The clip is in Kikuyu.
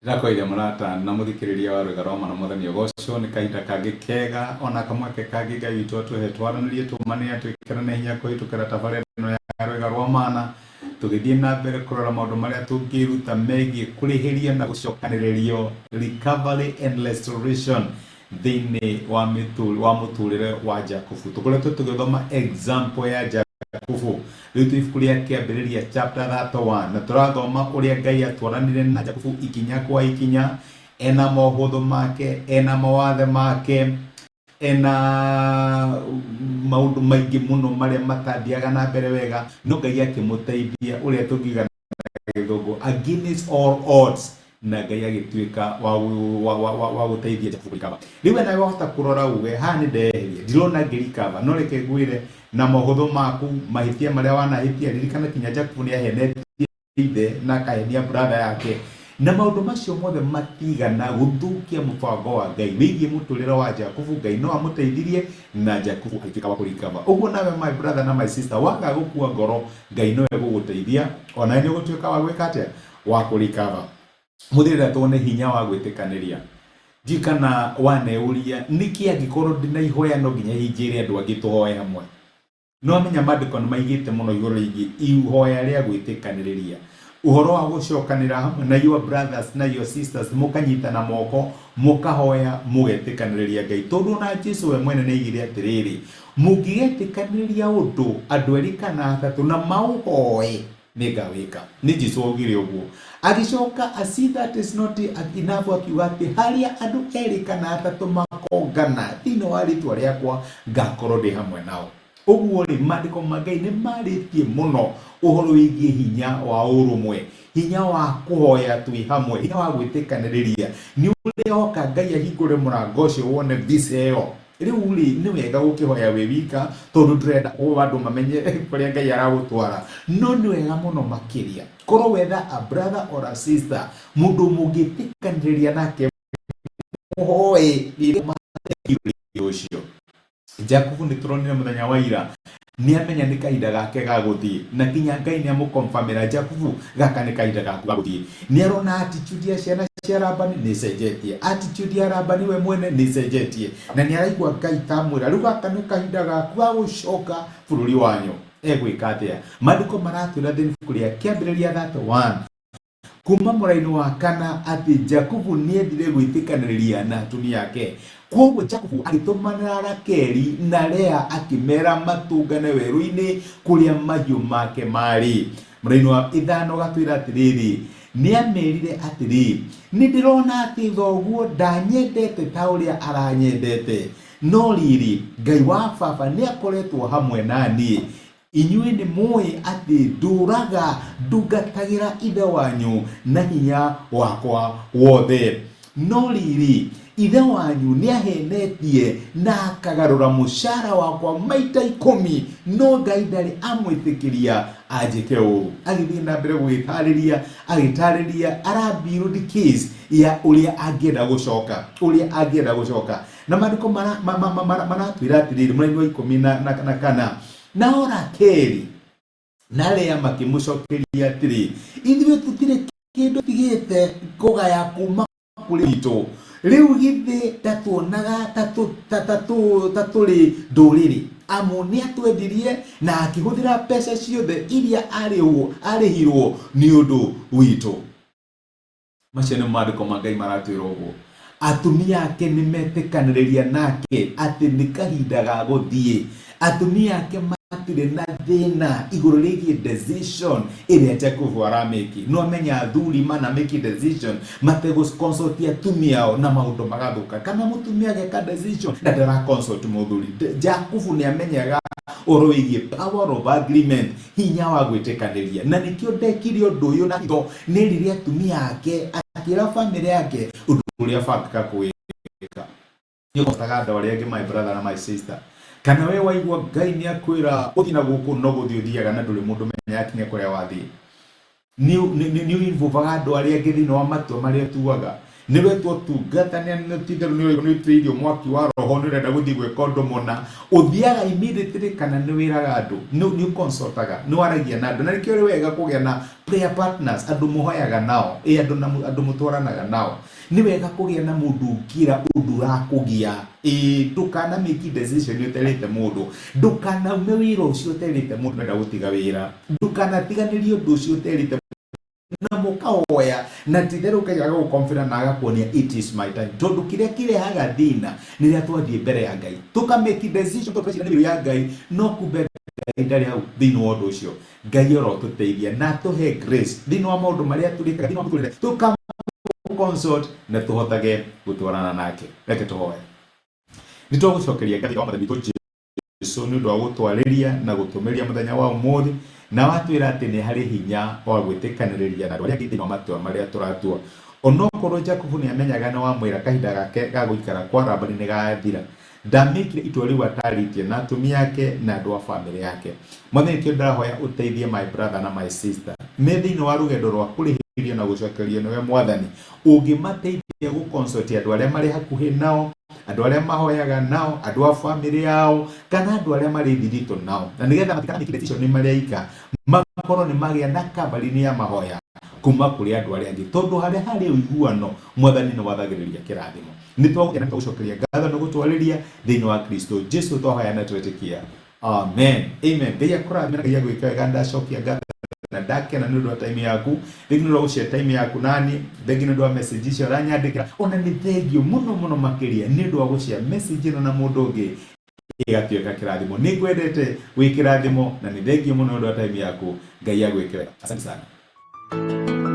Ndĩrakwaria mũrata na mũthikĩrĩria wa rwĩga rwa mana mwathani ũgocwo nĩ kahinda kangĩ kega ona kamweke kangĩ Ngai witũ atũhe twaranĩrie tũmanĩre twĩkĩrane hinya kũhĩtũkĩra tabarĩra ĩno ya rwĩga rwa mana tũgĩthiĩ na mbere kũrora maũndũ marĩa tũngĩruta megiĩ kũrĩhĩria na gũcokanĩrĩrio, recovery and restoration, thĩinĩ wa wa mũtũrĩre wa Jakubu. Tũkoretwo tũgĩthoma example ya Jakubu. Rĩu twĩ ibuku rĩa Kĩambĩrĩria chapter 31 na tũrathoma ũrĩa Ngai atwaranire na Jakubu ikinya kwa ikinya, ena mohũthũ make, ena mawathe make, ena maũndũ maingĩ mũno marĩa matathiaga na mbere wega, no Ngai akĩmũteithia ũrĩa tũngiuga na gĩthũngũ against all odds, na Ngai agĩtuĩka wa, wa, wa, wa, wa gũteithia Jakubu kũrikaba. Rĩu we nawe wahota kũrora uge haha nĩ ndeheria ndirona ngĩrikaba, no reke ngwĩre na mohũthũ maku mahĩtia marĩa wanahĩtia, ririkana kinya Jakubu nĩ ahenetie ithe na akahenia brother yake, na maũndũ macio mothe matigana gũthũkia mũbango wa Ngai wĩgiĩ mũtũrĩre wa Jakubu. Ngai no amũteithirie na Jakubu agĩtuĩka wa kũrikaba. Ũguo nawe my brother na my sister waga gũkua ngoro, Ngai no egũgũteithia onawe nĩ ũgũtuĩka wa gwĩka atĩa? Wa kũrikaba. Mũthĩrĩra tuone hinya wa gwĩtĩkanĩria. Ndiũĩ kana waneuria nĩkĩ angĩkorwo ndĩna ihoya no nginya hihi njĩre andũ angĩ tũhoe hamwe. Nĩ wamenya maandĩko nĩ maigĩte mũno igũrũ rĩgiĩ ihoya rĩa gwĩtĩkanĩrĩria. Ũhoro wa gũcokanĩra hamwe na your brothers na your sisters, mũkanyitana moko, mũkahoya, mũgetĩkanĩrĩria Ngai. Tondũ ona Jesu we mwene nĩ aigire atĩrĩrĩ, mũngĩgetĩkanĩrĩria ũndũ andũ erĩ kana atatũ na maũhoe, nĩ ngawĩka. Nĩ Jesu waugire ũguo. Agĩcoka as if that is not enough akiuga atĩ harĩa andũ erĩ kana atatũ makongana thĩinĩ wa rĩtwa rĩakwa ngakorwo ndĩ hamwe nao. Ũguo rĩ, maandĩko ma Ngai nĩ marĩtie mũno ũhoro wĩgiĩ hinya wa ũrũmwe, hinya wa kũhoya twĩ hamwe, hinya wa gwĩtĩkanĩrĩria. Nĩ ũrĩhoka Ngai ahingũre mũrango ũcio wone visa ĩyo. Rĩu rĩ, nĩ wega gũkĩhoya wĩ wika tondũ ndũrenda andũ mamenye kũrĩa Ngai aragũtwara. No nĩ wega mũno makĩria korwo wetha a brother or a sister, mũndũ mũngĩtĩkanĩrĩria nake mũhoe ũcio. Jakubu nĩ tũronire mũthenya wa ira nĩ amenya nĩ kahinda gake ga gũthiĩ na kinya Ngai nĩ amũkonfamĩra Jakubu gaka nĩ kahinda gaku ga gũthiĩ. Nĩ arona attitude ya ciana cia Labani nĩ ĩcenjetie, attitude ya Labani we mwene nĩ ĩcenjetie, na nĩ araigua Ngai ta amwĩra rĩu gaka nĩ kahinda gaku ga gũcoka bũrũri wanyu. Egwĩka atĩa? Maandĩko maratwĩra thĩinĩ ibuku rĩa Kĩambĩrĩria 31 kuma mũraini wa kana atĩ Jakubu nĩendire gwĩtĩkanĩrĩria na atumia ake. Kwoguo Jakubu agĩtũmanĩra Rakeli na Lea akĩmeera matũngane werũ-inĩ kũrĩa mahiũ make maarĩ. Mũraini wa ithano ũgatwĩra atĩrĩrĩ, nĩamerire atĩrĩ, nĩ ndĩrona atĩ thoguo ndanyendete ta ũrĩa aranyendete, no rĩrĩ, Ngai wa baba nĩakoretwo hamwe na niĩ. Inyuĩ nĩ mũĩ atĩ ndũũraga ndungatagĩra ithe wanyu na hinya wakwa wothe. No rĩrĩ, ithe wanyu nĩaheenetie na akagarũra mũcaara wakwa maita ikũmi, no Ngai ndarĩ amwĩtĩkĩria anjĩke ũũru. Agĩthiĩ na mbere gũgĩtaarĩria, agĩtaarĩria, ara build case ya ũrĩa angĩenda gũcoka, ũrĩa angĩenda gũcoka. Na maandĩko maratwĩra atĩrĩrĩ, mũraini wa ikũmi na kana, Nao Rakeli na Lea makĩmũcokeria atĩrĩ, Ithuĩ tũtirĩ kĩndũ tigĩte kũgaya kuuma kũrĩ witũ. Rĩu githĩ ndatuonaga ta tũrĩ ndũrĩrĩ? Amu nĩatwendirie na akĩhũthĩra mbeca ciothe iria arĩhirwo nĩ ũndũ witũ. Macio nĩ maandĩko ma Ngai maratwĩra ũguo. Atumia ake nĩ metĩkanĩrĩria nake atĩ nĩ kahinda ga gũthiĩ. Atumia ake matirĩ na thĩna igũrũ rĩgiĩ decision ĩrĩa Jakubu aramĩki. No amenya athuri manamĩki decision mategũ consult atumia ao na maũndũ magathũka. Kana mũtumia ageka decision na ndara consult mũthuri. Jakubu nĩ amenyaga ũhoro wĩgiĩ power of agreement, hinya wa gwĩtĩkanĩria, na nĩkĩo ndekire ũndũ ũyũ na hitho. Nĩ erire atumia ake, akĩra famĩlĩ yake ũndũ ũrĩa abangaga gwĩka. Nĩ ũkotaga andũ arĩa angĩ, my brother na my sister. Kana we waigua Ngai nĩ akwĩra ũthiĩ na gũkũ, no gũthiĩ ũthiaga na ndũrĩ mũndũ ũmenyaga kinya kũrĩa wathiĩ. Nĩ ũinvolvaga andũ arĩa angĩ thĩinĩ wa matua marĩa ũtuaga. Nĩ wetwo tungata nĩ ti-itherũ nĩ ũitĩrĩirio mwaki wa roho nĩ ũrenda gũthiĩ gwĩka ũndũ mũna, ũthiaga immediately kana nĩ wĩraga andũ, nĩ ũconsultaga, nĩ waragia na andũ. Na nĩkĩo nĩ wega kũgĩa na prayer partners, andũ mũhoyaga nao, ĩ andũ na andũ mũtwaranaga nao. Nĩ wega kũgĩa na mũndũ ũngĩra ũndũ ũrakũgia. Ĩ ndũkana make decision ũterĩte mũndũ, ndũkanaume wĩra ũcio ũterĩte mũndũ ũrenda gũtiga wĩra, ndũkanatiganĩrie ũndũ ũcio ũterĩte na mũkahoya na ti-itherũ Ngai agagũconfirm na agakuonia it is my time. Tondũ kĩrĩa kĩrehaga thĩna nĩ rĩrĩa twathiĩ mbere ya Ngai tũka make decision tondũ tũreciria nĩ will ya Ngai, no kumbe Ngai ndarĩ hau thĩinĩ wa ũndũ ũcio. Ngai orotũteithia na atũhe grace thĩinĩ wa maũndũ marĩa tũrĩkaga thĩinĩ wa mũtũrĩre, tũka consult na tũhotage gũtwarana nake. Reke tũhoe. Nĩ twagũcokeria ngatho wa Mwathani witũ Jesu nĩ ũndũ wa gũtwarĩria na gũtũmĩria mũthenya wa ũmũthĩ, na watwĩra atĩ nĩ harĩ hinya wa gwĩtĩkanĩrĩria na andũ arĩa angĩ thĩinĩ wa matua marĩa tũratua. Onokorwo Jakubu nĩ amenyaga nĩ wamwĩra kahinda gake ga gũikara kwa Labani nĩ gathira, ndamĩkire itua rĩu atarĩtie na atumia ake na andũ a famĩlĩ yake. Mwathani nĩkĩo ndĩrahoya ũteithie my brother na my sister me thĩinĩ wa rũgendo rwa kũrĩhĩrio na gũcokerio nĩwe Mwathani, ũngĩmateithia gũ consult andũ arĩa marĩ hakuhĩ nao, andũ arĩa mahoyaga nao, andũ a famĩlĩ yao, kana andũ arĩa marĩ thiritũ nao, na nĩgetha matikanamake decision nĩ marĩ aika, makorwo nĩ magĩa na covering ya mahoya kuma kũrĩ andũ arĩa angĩ, tondũ harĩa harĩ ũiguano Mwathani nĩ wathagĩrĩria kĩrathimo. Nĩ twagũkena nĩ twagũcokeria ngatho nĩ gũtwarĩria thĩinĩ wa Kristo Jesu twahoya na twetĩkia, amen, amen. Ngai akũrathime na Ngai agwĩke wega. Ndacokia ngatho na ndakena nĩ ũndũ wa time yaku, thengi nĩ ũndũ wa gũshare time yaku nani, thengi nĩ ũndũ wa message icio ũranyandĩkĩra, ona nĩ thengio mũno mũno makĩria nĩ ũndũ wa gũshare message ĩno na mũndũ ũngĩ ĩgatuĩka kĩrathimo. Nĩ ngwendete wĩ kĩrathimo na nĩ thengio mũno nĩ ũndũ wa time yaku. Ngai agwĩke wega, asante sana.